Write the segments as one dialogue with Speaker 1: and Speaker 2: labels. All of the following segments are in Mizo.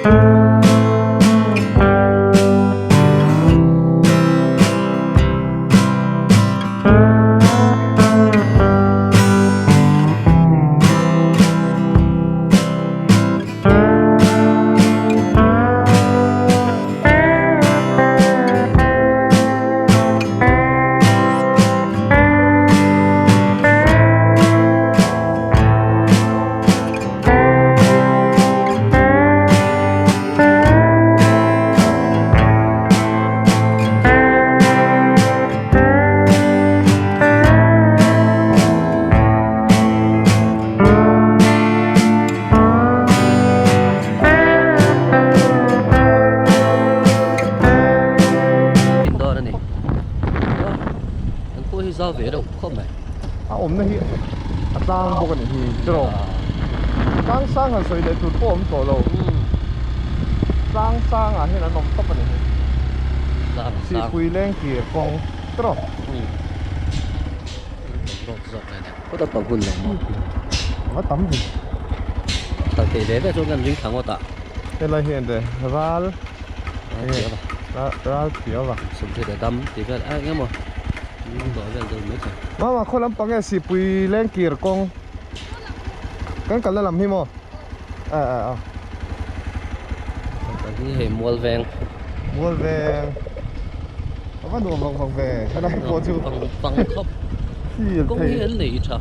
Speaker 1: Dawn a ni an khua hi zau ve reuh khawp mai
Speaker 2: a awmna hi a tlang bawk a nih hi tiraw tlang sang han sawi leh tur pawh a awm tawh lo tlang sangah hian an awm tawp a nih hi sihpui leng kir kawng tiraw.
Speaker 1: Kawt a pang hun lo maw?
Speaker 2: A tam ve.
Speaker 1: Kal thei ve ve chuan kan ring thla ngawt a.
Speaker 2: Helai hi eng te ral ral phiau va.
Speaker 1: Sawmthei leh dam tih vel a eng emaw ring dawh vel deuh mai thei.
Speaker 2: Mama khaw lampang nge sipui lengkir kawng kan kalna lam hi maw? A a a.
Speaker 1: Kan hi hei mual veng.
Speaker 2: Mual veng. A va nuam vang vang ve. Ka lam pawh chu.
Speaker 1: Pang pang khawp. Kawng hi an nei tha.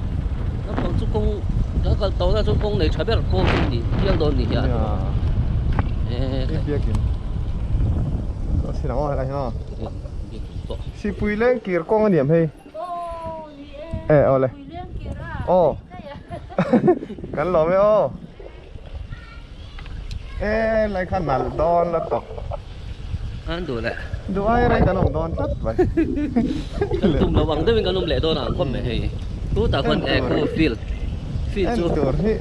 Speaker 1: Naupang chu kawng kan kal tawh na chu kawng nei tha ber pawl chu ni hial dawn ni hian.
Speaker 2: E biakin. Ka sin ang aw helai hi maw. Sipui leng kir kawng a niam hei. E aw le. Aw. Kan lawm e aw. E lai kha nalh dawn la tawk.
Speaker 1: An duh leh.
Speaker 2: Duh ai rei kan awm dawn tlat mai.
Speaker 1: Kan tum lo ang deuhin kan awm leh dawn ang khawp mai hei. Chutah khuan e khu field field chu
Speaker 2: En tur hi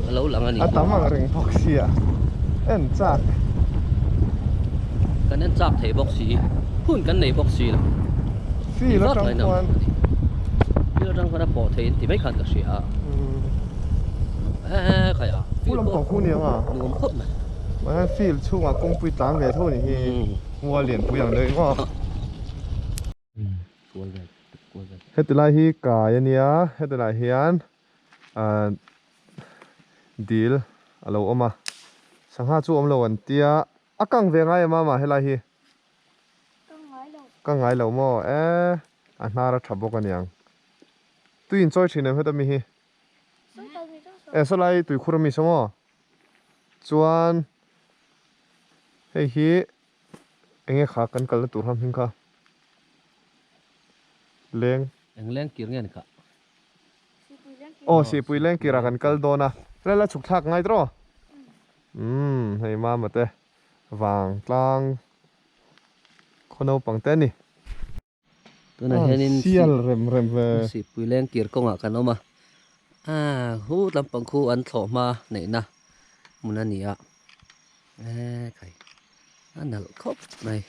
Speaker 1: a lo lang a ni.
Speaker 2: A tam ang reng bawk sia. En chak.
Speaker 1: Kan en chak thei bawk si. Hun kan nei bawk si lo.
Speaker 2: Field atang khuan.
Speaker 1: Field atang khuan a pawh thei ti mai khan ka hria a. Eee khai a.
Speaker 2: Pu lampang khu ni ang a.
Speaker 1: Nuam khawp mai.
Speaker 2: Mahse field chhungah kawngpui tlan ve tho ni hi. Mual lianpui ang deuh emaw. Heti lai hi kai a nia heti lai hian ahh dil a lo awm a sangha chu awm lo an tia a kang ve ngai em a mah helai hi. Ka ngai lo maw e a hnar a tha bawk a niang tui in chawi thin em heta mi hi e saw lai tuikhur ami saw maw chuan hei hi enge kha kan kalna tur ham hming kha leng
Speaker 1: eng leng kir nge ni kha
Speaker 2: aw sihpui leng kirah kan kal dawn a helai la chhuk thlak ngai tawh umm hei mama te. Vang tlang khaw naupang te a ni.
Speaker 1: Tunah hianin
Speaker 2: Sial rem rem ve.
Speaker 1: Sipui leng kir kawngah kan awm a, ah hu lampang khu an thlawh hma neihna hmun a ni a, eee khai a nalh khawp mai,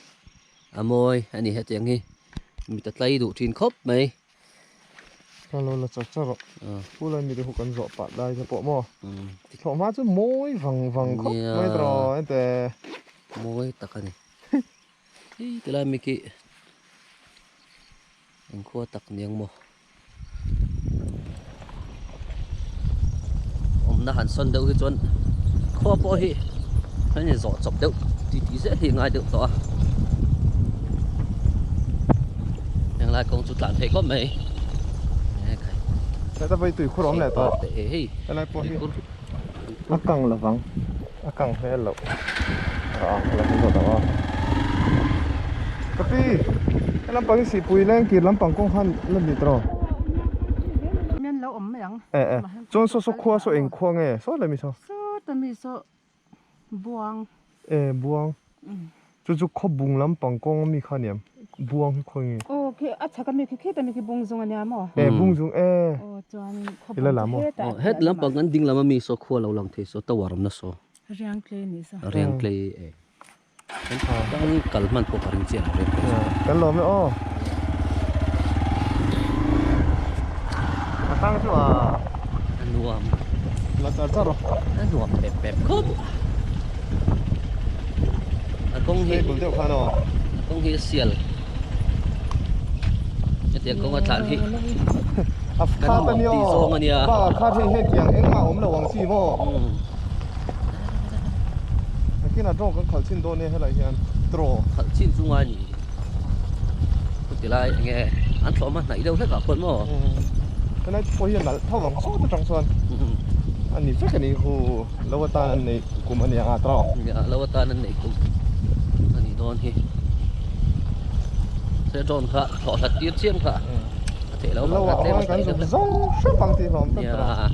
Speaker 1: a mawi a ni hetiang hi mit a tlai duh thin khawp mai.
Speaker 2: Ka lo la char char rawh. Pu lai mite hu kan zawh pah lai te pawh maw. Thlawh hma chu mawi vang vang khawp mai tawh ente.
Speaker 1: Mawi tak a ni. Hei ti lai mi khi engkhua tak niang maw. Awmna han sawn deuh hi chuan khua pawh hi a in zawh chawp deuh ti tih zel hi a ngai deuh tawh a. Henglai kawng chu tlan theih khawp mai
Speaker 2: Heta pawh hi tui khur a awm leh tawh helai pawh hi a kang lovang a kang hmel loh a ang helai hi zawt ang aw ka pi he lampang hi sihpui leng kir lampang kawng khan la ni tawh e e chuan saw saw khua saw eng khua nge saw leh mi saw
Speaker 3: Buang.
Speaker 2: E buang. Chu chu khaw bung lampang kawng ami kha aniam. Buang hi khawi nge?
Speaker 3: Aw khi a chhak ami khi khita mi khi bung zung ania maw?
Speaker 2: E bung zung e.
Speaker 3: Aw chuan khaw
Speaker 2: Ila
Speaker 3: bung
Speaker 2: la
Speaker 3: chu
Speaker 2: maw?
Speaker 3: hetah
Speaker 1: Aw het lampang kan ding lam ami saw khua lo lang thei saw tower awmna saw.
Speaker 3: Riang tlei ni saw.
Speaker 1: Riang tlei e. Kan kal hman pawh ka ring chiah lo riang tlei chu.
Speaker 2: Kan lawm e aw. A tang chu a.
Speaker 1: A nuam.
Speaker 2: La char char rawh.
Speaker 1: A nuam pep pep khawp. kawng hi
Speaker 2: Stable deuh khan aw.
Speaker 1: A kawng hi a sial. Hetiang kawng a tlan hi.
Speaker 2: A khat a nia aw. Bakah khat hei hetiang engmah awm lo ang chi maw. Nakinah draw kan khalh chin dawn nia helai hian draw.
Speaker 1: Khalh chin chu ngai ni. Chuti lai enge an thlawh hma hnaih deuh hlek ah khuan maw.
Speaker 2: Helai pawh hi a nalh tho ang sawt atang chuan a ni vek a ni hu lo atan an neih kum a ni ang a tawk.
Speaker 1: Nia lo atan an neih kum a nih dawn hi. Se drone kha thlawh hlat tir chiam kha a theih loh avang khan tlem a hnaih deuh hlek.
Speaker 2: Lo ah khan kan zuk zo hrep ang tih hlawm tlat
Speaker 1: tawh.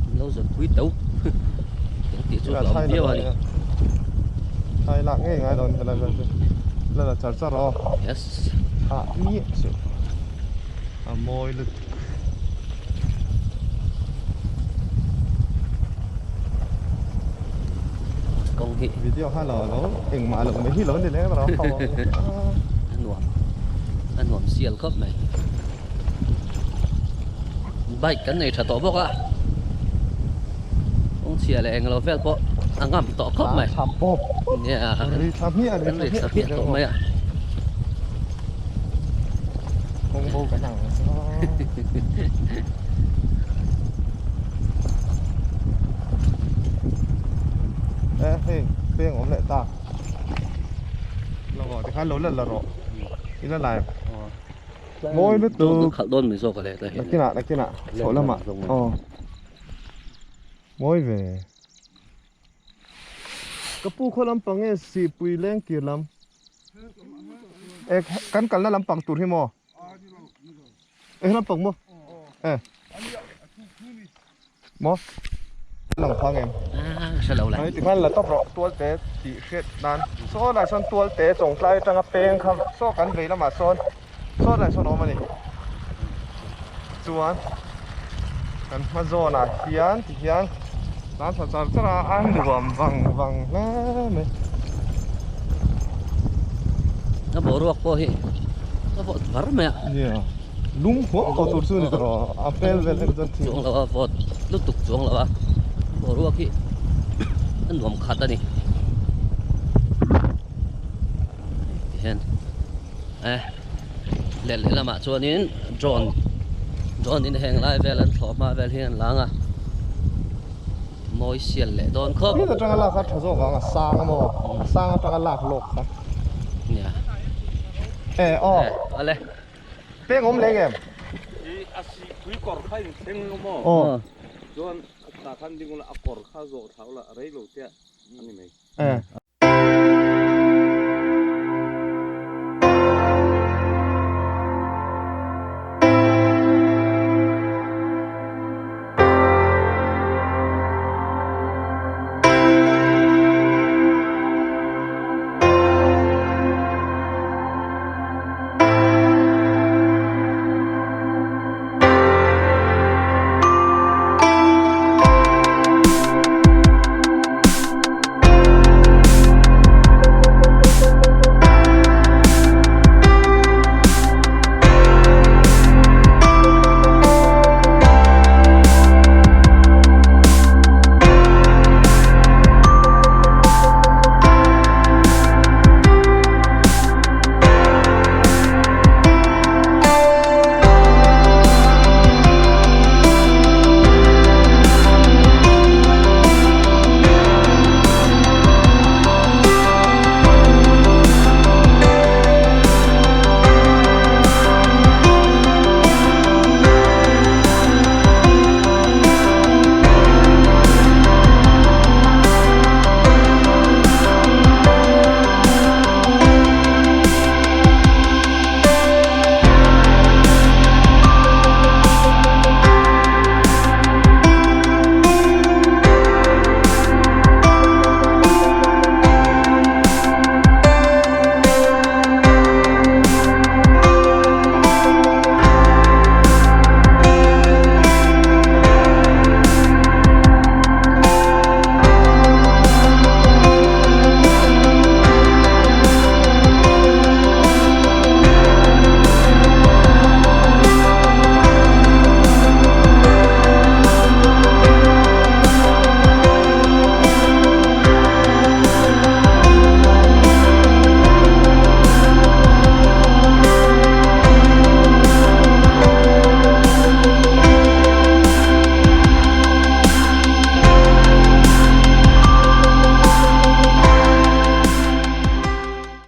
Speaker 1: Nia lo zuk pui to eng tih chu hlawm viau a ni.
Speaker 2: Thai lak ngei ngai dawn helai vel chu la la char char aw.
Speaker 1: Yes.
Speaker 2: Ah miah chu a mawi lutuk.
Speaker 1: Kawng hi.
Speaker 2: Video kha lo lo engmah lo mai hi lo ni leng rawh ho.
Speaker 1: A nuam a nuam sial khawp mai. Bike kan nei tha tawh bawk a. Kawng chhia leh englo vel pawh a ngam tawh khawp mai.
Speaker 2: Thla pawp.
Speaker 1: Nia.
Speaker 2: Ri thla hmiah
Speaker 1: ri thla hmiah tawh mai a.
Speaker 2: Kawng bo kan ang. E hei peng awm leh ta. Lo aw tikhan lo la la rawh. I la lai. Mawi lutuk.
Speaker 1: Khalh dawn mai zawk a le tlai hian.
Speaker 2: Nakinah nakinah chhoh lamah. Aw. Mawi ve. Ka pu khaw lampang nge sihpui leng kir lam. E kan kalna lampang tur hi maw? E lampang maw? E. Maw? Lang phang em?
Speaker 1: Hre lo le.
Speaker 2: Ai tikhan la tawp rawh tual te tih hriat nan. Saw lai sawn tual te chawngtlai atanga peng kha saw kan vei lamah sawn saw lai sawn a awm a ni. Chuan kan hma zawnah hian ti hian tlan chho char char a a nuam vang vang hle mai.
Speaker 1: A boruak pawh hi a vawt var mai a.
Speaker 2: Nia lung huam tawh tur chu a ni tawh rawh a hmel vel en chuan
Speaker 1: chuang lo a vawt lutuk chuang lo a boruak hi a nuam khat a ni. Tihian eh. Leh lehlamah chuanin drone drone in heng lai vel an thlawh hma vel hi an lang a mawi sial leh dawn khawp.
Speaker 2: Heta tanga lak kha tha zawk ang a sang amaw a sang atanga lak lawk kha.
Speaker 1: Nia.
Speaker 2: E aw.
Speaker 1: E ale.
Speaker 2: Peng awm leng em?
Speaker 4: I a si pui kawr kha in thleng lo maw?
Speaker 2: Aw.
Speaker 4: Chuan tah khan ding ula a kawr kha zawh thla ula rei lo te a ni mai.
Speaker 2: E.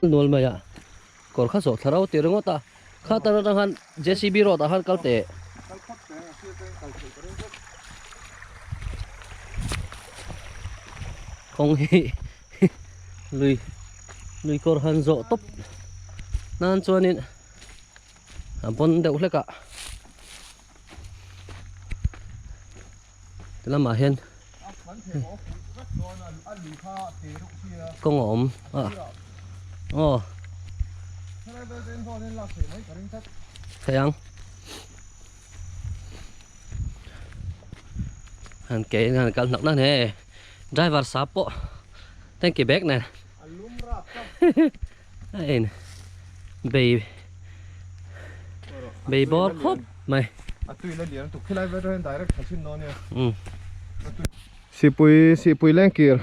Speaker 1: Nual mai a, kawr kha zawh thla rau tih ringawt a, kha tan atang khan JCB road ah khan kal teh. Kawng hi lui lui kawr han zawh tawp nan chuanin a bawn deuh hlek a. Ti lamah hian kawng a awm a aw thei ang han ke in han kal hnak hnak hle driver sa pawh tanki bag nen a in bei bei bawr khawp mai.
Speaker 2: A tui la lian tuk khilai vel hian direct tha chin dawn nia. Sihpui sihpui leng kir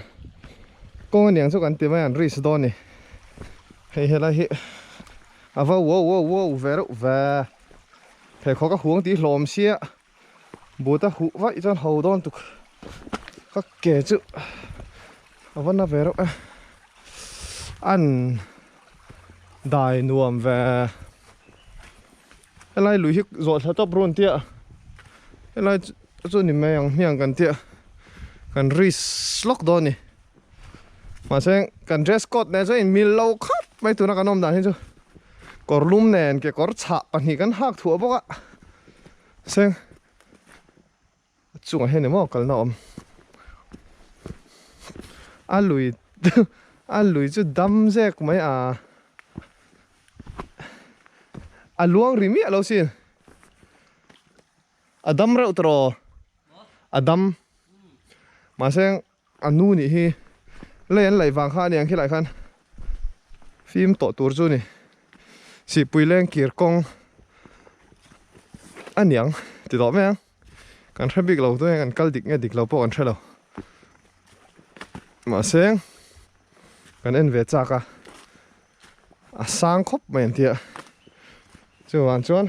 Speaker 2: kawng aniang chu kan ti mai an risk dawn ni. Hei helai hi a va wow wow wow ve reuh ve. Pheikhawk a huang tih hlawm sia but a huh vaih chuan ho dawn tuk ka ke chu a va na ve reuh e. An dai nuam ve. Helai lui hi zawh thla tawp run tia helai chu ni mai ang hmiang kan tia kan risk lawk dawn a ni mahse kan dress code nen chuan inmil lo khawp mai tuna kan awm dan hi chu kawr lum nen kekawr chhah pahnih kan hak thuah bawk a seng. A chungah hian emaw kalna a awm a lui a lui chu dam zek mai a a luang ri miah lo sin a dam reuh tawh a dam mahse a nu nih hi lei an laih vang kha a ni ang khilai khan fim tawh tur chu a ni sihpui leng kir kawng a niang ti tawh mai ang kan hre bik lo tunge kan kal dik nge dik lo pawh kan hre lo mahse kan en ve chak a a sang khawp mai an tia chuvang chuan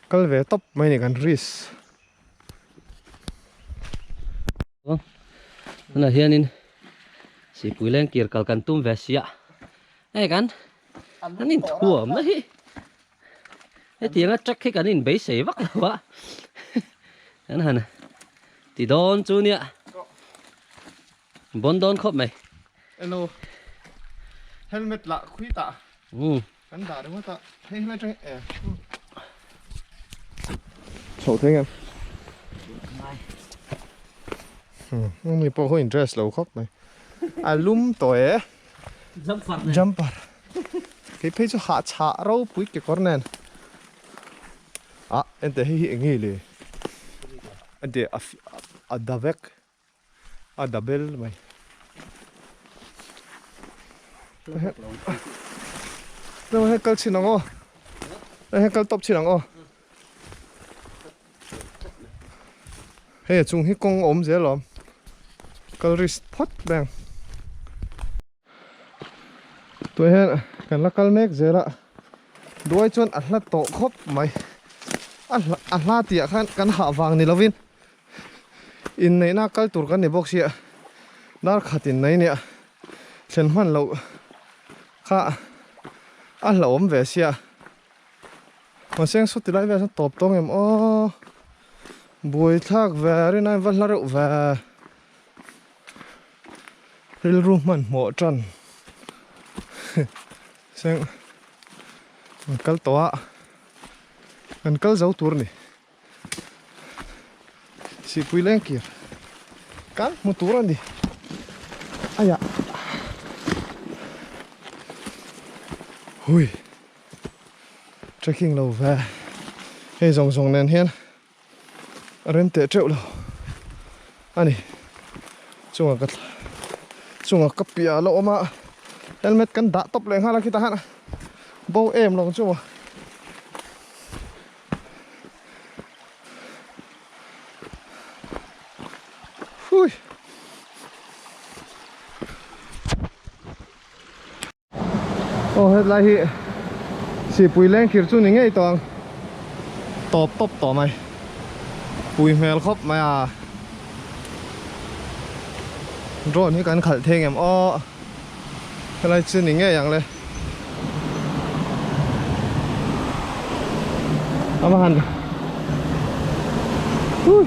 Speaker 2: kal ve tawp mai a ni kan risk.
Speaker 1: Tunah hianin sihpui leng kir kal kan tum ve sia hei kan an inthuam na hi hetianga track hi kan inbeisei vak lo a kan han ti dawn chu nia bawn dawn khawp mai.
Speaker 2: Hello helmet lah khui tah Kan dah ringawt a, hei helai atang eh chhoh thei ngem. Mi pawh ho interest lo khawp mai. A lum tawh e.
Speaker 1: Jumper nen.
Speaker 2: Jumper. Kei phei chu hah chhah ropui kekawr nen. Ah ente hei hi eng nge le? Ente a da vek. A da bel mai. Hei hei kal chhin ang aw. Hei hei kal tawp chhin ang aw. Hei a chung hi kawng a awm zel awm. Kal risk phawt mai ang. Tunah hian kan la kal mek zel a. Duai chuan a hla tawh khawp mai. A hla tih ah khan kan hah vang ni lovin. Inneihna kal tur kan ni bawk sia dar khat innei nia thlen hman loh kha a hlauhawm ve sia mahse eng saw ti lai vel chuan tawp tawng em aw buaithlak ve rin a va hla reuh ve rilru hmanhmawh tan seng an kal tawh a an kal zo tur a ni. Sihpui leng kir kan hmu tur a ni aiah hui trekking lo ve hei zawng zawng nen hian a rem teh teuh lo a ni chungah ka chungah ka piah a la awm a helmet kan dah tawp leh nghal a khitah khan bo em lo chu maw. Hui. Aw hetlai hi sihpui leng khir chu ni ngei tawh ang tawp tawp tawh mai pui hmel khawp mai a drone hi kan khalh thei ngem aw helai chu ni ngei ang le. Ama han Hui.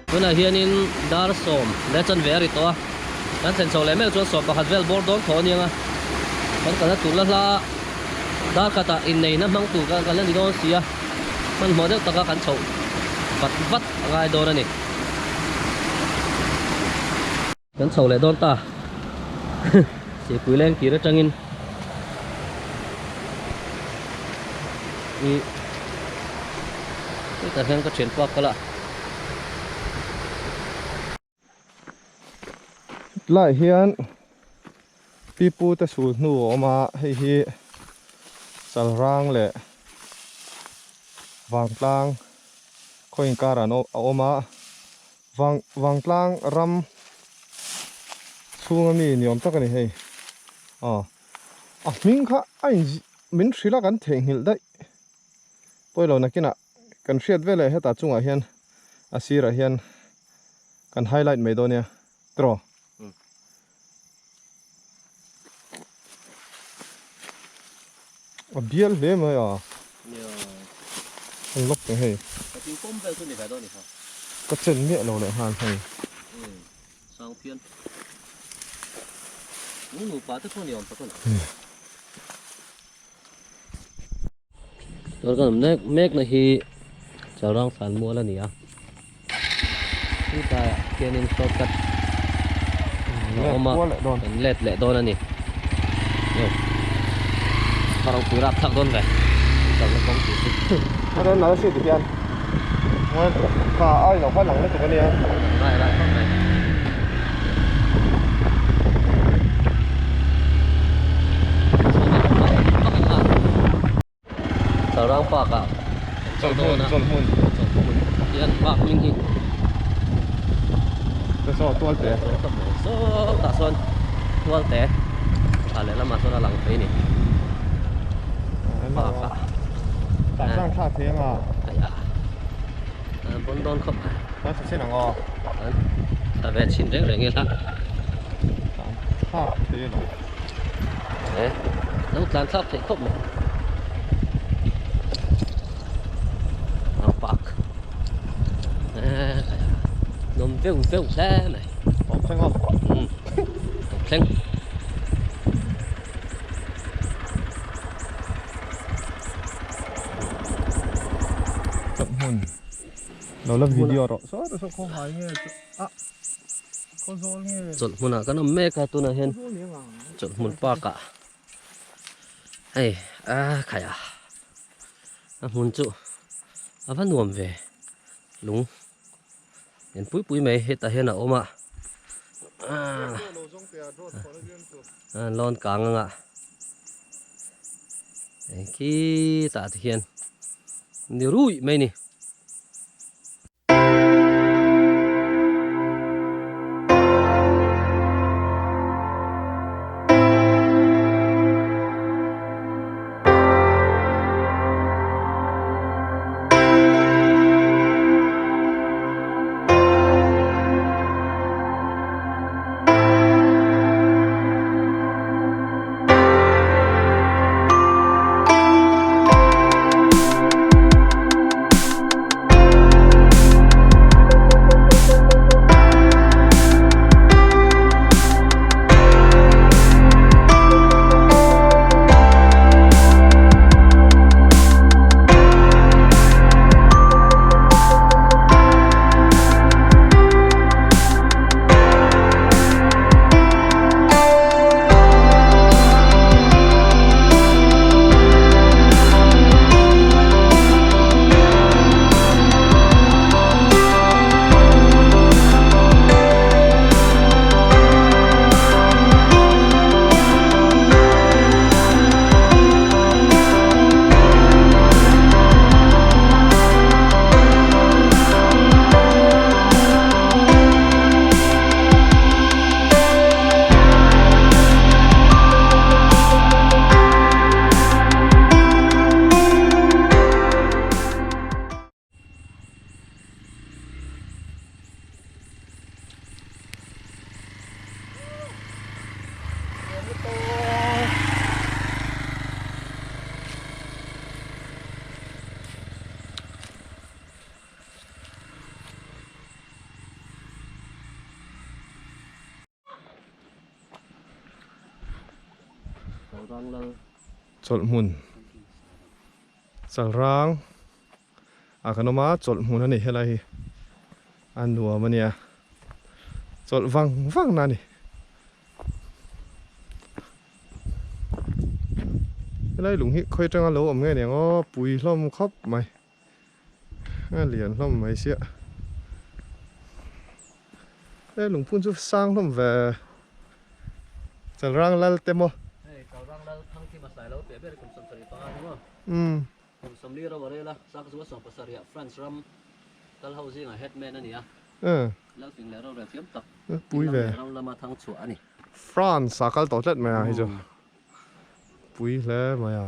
Speaker 1: Tunah hianin dar sawm leh chanve a ri tawh a, kan thlen chho leh meuh chuan sawm pakhat vel bawr dawn thaw a niang a, kan kalna tur la hla dar khatah inneihna hmang tur kan la ni dawn si a, hmanhmawh deuh taka kan chhoh vat vat a ngai dawn a ni. Kan chho leh dawn ta Sihpui leng tir atangin i hetah hian ka thianpa kal a.
Speaker 2: Tlaiah hian pipu te sul hnu a awm a, hei hi Chalrang leh Vangtlang khaw inkar ah a awm a, Vang Vangtlang ram chhunga mi ni awm tak a ni hei, aw a hming kha a in min hrilh a kan theihnghilh daih pawilo nakinah kan hriat veleh hetah chungah hian a sirah hian kan highlight mai dawn nia tiraw. A bial hle mai a. An lawk teh hei.
Speaker 1: Ka tin pawm vel chu ni ve dawn ni kha.
Speaker 2: Ka chen miah lo leh nghal hei.
Speaker 1: Sang phian. Nung nupa te pawh ni awm tak a ni. Tuna kan awm mek mek na hi Chalrang thlan mual a ni a chutlaiah khianin shortcut a awm a kan let leh dawn a ni a ropui rap thlak dawn ve kalna kawng tur chu
Speaker 2: a rawn nal si ti hian kha a ilo kha lang lutuk a nia
Speaker 1: rai rai khawp mai. Chalrang Park ah kan chho dawn a
Speaker 2: Chawlhmun
Speaker 1: Chawlhmun hian park hming hi
Speaker 2: Te saw tualte
Speaker 1: Saw tah sawn tualte a lehlamah sawn a lang thei a ni Park ah
Speaker 2: Tah chuan thlak thei anga
Speaker 1: A bawn dawn khawp a.
Speaker 2: Kan sa chin ang aw.
Speaker 1: Kan sa ve chin reng reng ila.
Speaker 2: Tlan thlak thei elo.
Speaker 1: E, lo tlan thlak theih khawp mai. Ang park. E, nawm veuh veuh hle mai.
Speaker 2: Tawp thleng aw.
Speaker 1: Tawp thleng.
Speaker 2: Chawlh hmun lo la video rawh saw saw khaw hai nge a khaw zawl nge
Speaker 1: chawlh hmunah kan awm mek a tunah hian chawlh hmun park ah hei a khai a a hmun chu a va nuam ve lung lian pui pui mai hetah hian a awm a lawn kang anga khitah te hian ni ruih mai a ni.
Speaker 2: Chawlh hmun Chalrang ah kan awm a chawlh hmun a ni helai hi a nuam a nia chawlh vang vang na a ni. Helai lung hi khawi atanga lo awm nge niang aw pui hlawm khawp mai a lian hlawm mai sia he lungphun chu sang hlawm ve Chalrang lal te maw
Speaker 1: Hei Chalrang lal Thangthim a hlai lo teh ber kum 75 ni maw Kum 40 ro a rel a Sakzua 17 ah France ram kal ho zingah headman a ni a Lalfing leh rorel thiam tak
Speaker 2: Pui ve.
Speaker 1: Ram lama thang chhuah a ni.
Speaker 2: France a kal tawh tlat mai a hei chu. Pui hle mai a.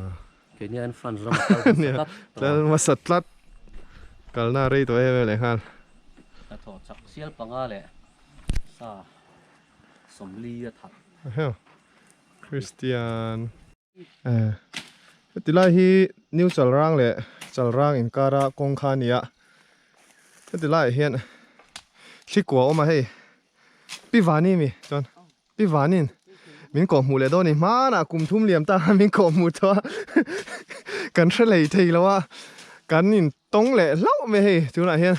Speaker 1: Keini aiin France ram a kal hmasa tlat
Speaker 2: tawh a. Kal hmasa tlat. Kalna a rei tawh em em leh nghal.
Speaker 1: Hnathawh chak sial panga leh sa 40 a that.
Speaker 2: Christian. Heti lai hi New Chalrang leh Chalrang inkara kawng kha a ni a, heti laiah hian thli kua a awm a hei Pi Vani mi chuan Pi Vani'n min kawh hmuh leh dawn a ni hmanah kum thum liam ta khan min kawh hmuh tawh a kan hre lei thei lo a kan intawng leh hlauh mai hei tunah hian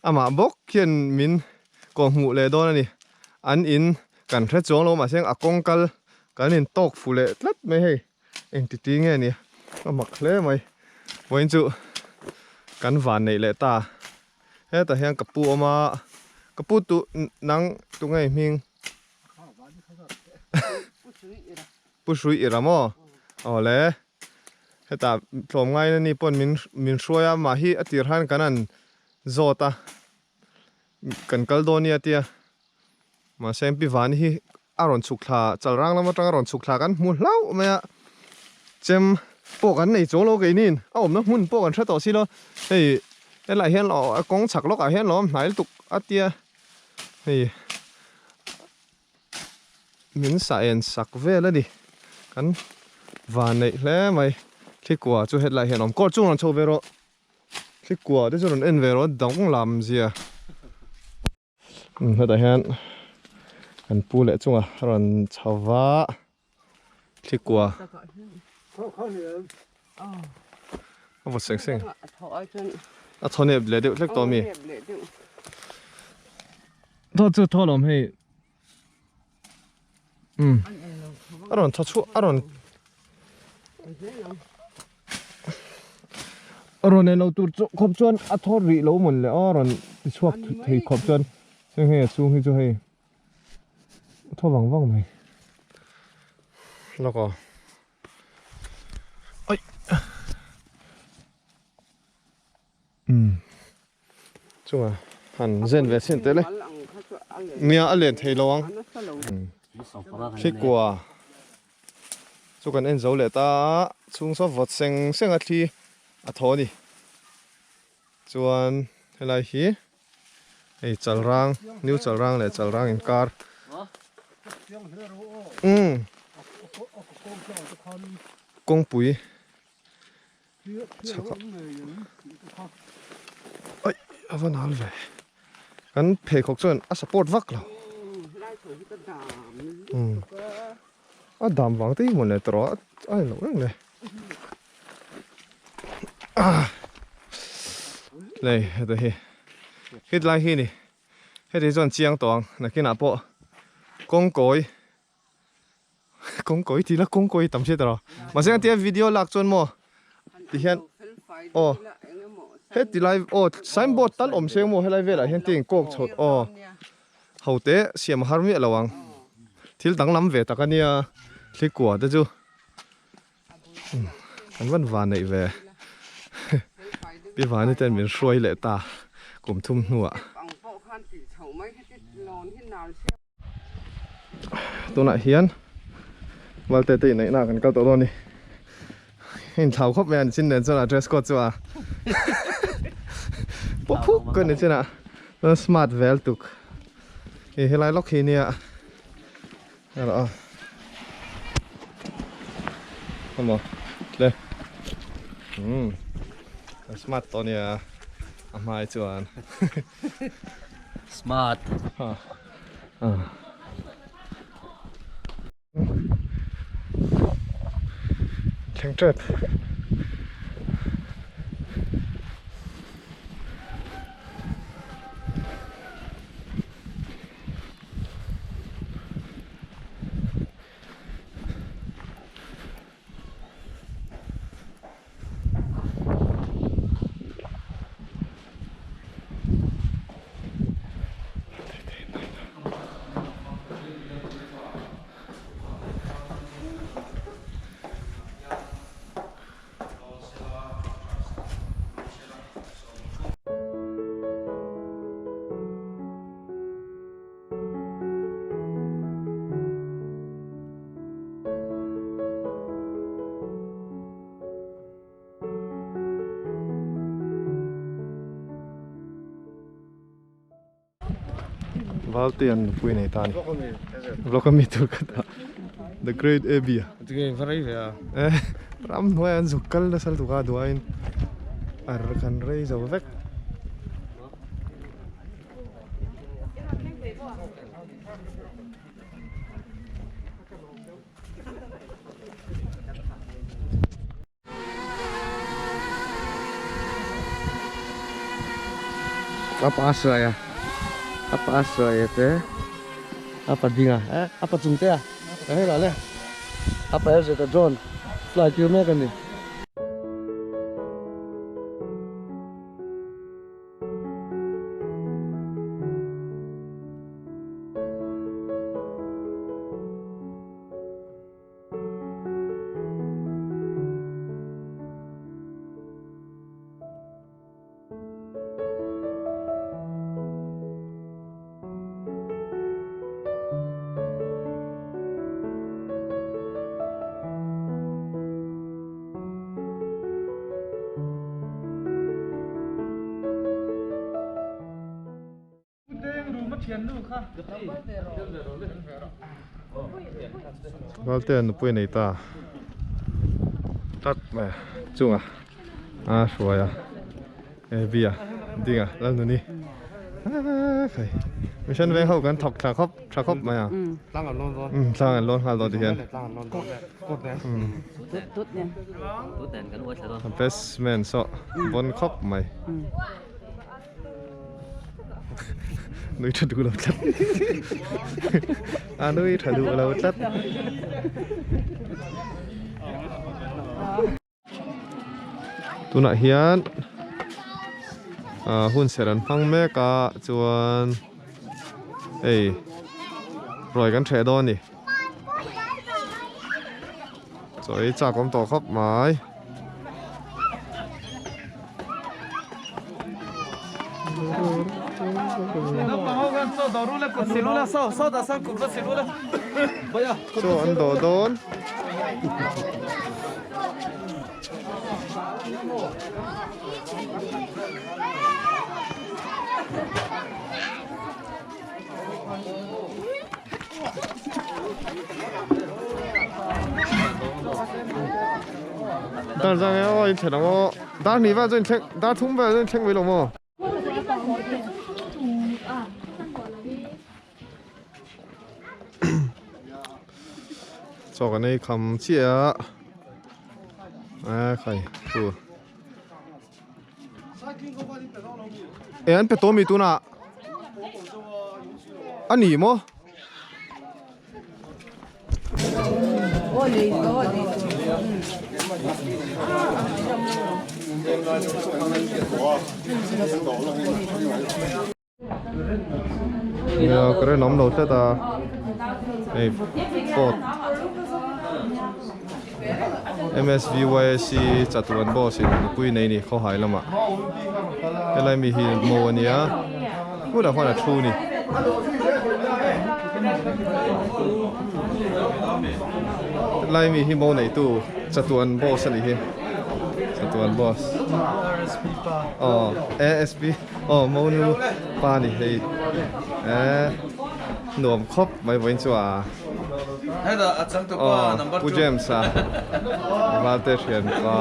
Speaker 2: amah bawk hian min kawh hmuh leh dawn a ni an in kan hre chuang lo mahse a kawng kal Kan in tawk fu leh tlat mai hei, eng ti ti nge ni a mak hle mai. Vawiin chu kan van neih leh ta, hetah hian ka pu awm a, ka pu tu nang tu ngei hming? Pu Hrui Ira maw? Aw le, hetah tlawmngaina ni pawn min min hruai a, mah hi a tir han kan han zawt a, kan kal dawn nia tia, mahse Pi Vani hi a rawn chhuk thla chalrang lam atanga rawn chhuk thla kan hmu hlauh mai a chem pawh kan nei chuang lo keinin a awmna hmun pawh kan hre tawh si lo hei helaiah hian a kawng chhak lawkah hian lo awm hnai lutuk a tia hei min sa en sak vel a ni kan van neih hle mai thlikua chu hetlaiah hian a awm court chu rawn chho ve rawh thlikua te chu rawn en ve rawh danglam zia. Hetah hian kan pu leh chunga a rawn chho va thlikua a vawt seng seng a thaw nep leh deuh hlek tawh a mi thaw chu thaw lawm hei um a rawn thaw chhuah a rawn A rawn en lo tur chu khawp chuan a thaw rih lo mawn le aw a rawn ti chhuak thei khawp chuan heng hei a chhung hi chu hei a thaw vang vang mai lawk aw ai umm chunga han zen ve sin tel e nia a len thei lo ang thlikua Chu kan en zo leh ta a, chhung saw vawt seng seng a thli a thaw a ni. Chuan helai hi hei Chalrang, New Chalrang leh Chalrang inkar umm kawngpui chhakah aih a va nal ve kan pheikhawk chuan a support vak lo umm a dam vang te hi mawn le tawh a a en loh reng le ah lei heta hi hetlai hi ni heti chuan chiang tawh ang nakinah pawh kawngkawi Kawngkawi tih la kawngkawi tam hriat rawh. Mahse engtia video lak chuan maw ti hian aw heti lai aw signboard tal awm se maw helai velah hian tin kawk chho aw ho te siam a har miah lo ang. Thil danglam ve tak a nia thlikua te chu kan van van neih ve Pi Vani ten min hruai leh ta kum thum hnuah. Tunah hian Valte te inneihna ah kan kal tawh dawn a ni. A inthlau khawp mai a ni chin nen chuan a dress code chu a pawp phuk a ni chin a chuan smart vel tuk hei helai lawk hi nia erawh a emaw tle umm a smart tawh a nia a hmai chuan
Speaker 1: smart
Speaker 2: ha. thleng tep. Valtean nupui nei ta a ni. Vlog a mi tur ka dah. The Great Abby a. Eh ramhnuai an zuk kal nasa lutuk a duaiin a kan rei zo vek.
Speaker 4: Apa suai a apa suai te apa ding a eh apa chung te a hei lah le apa he zeta drone fly tir mek a ni.
Speaker 2: Valtea nupui nei ta tlat mai a chunga a hruai a Abby a ding a Lalnuni aa khai mission veng ho kan thawk tha khawp tha khawp mai a
Speaker 4: Tlang an lawn dawn
Speaker 2: tlang an lawn nghal dawn ti hian best man saw bawn khawp mai. Nui tha duh lo tlat a nui tha duh lo tlat tunah hian ah hun serh an hmang mek a chuan hei ruai kan hreh dawn a ni chaw ei chak awm tawh khawp mai. Chaw an dawh dawn. Dar zang e aw in thlen ang aw dar hnih vel chu in thleng dar thum vel chu in thleng mai lo maw. Chaw kan ei kham chiah a a khai thu e an pe tawh mi tunah a ni maw. Nia current awm lo tlat a hei pot M_S_V_Y_S_C chatuan boss in nupui nei a ni khawhai lamah helai mi hi mo a nia hmunah khuan a thu a ni. Helai mi hi mo neitu chatuan boss a nih hi chatuan boss aw A_S_P. Aw monu pa ni hei eh nuam khawp mai vawiin chu a aw Pu James a Valte thian pa.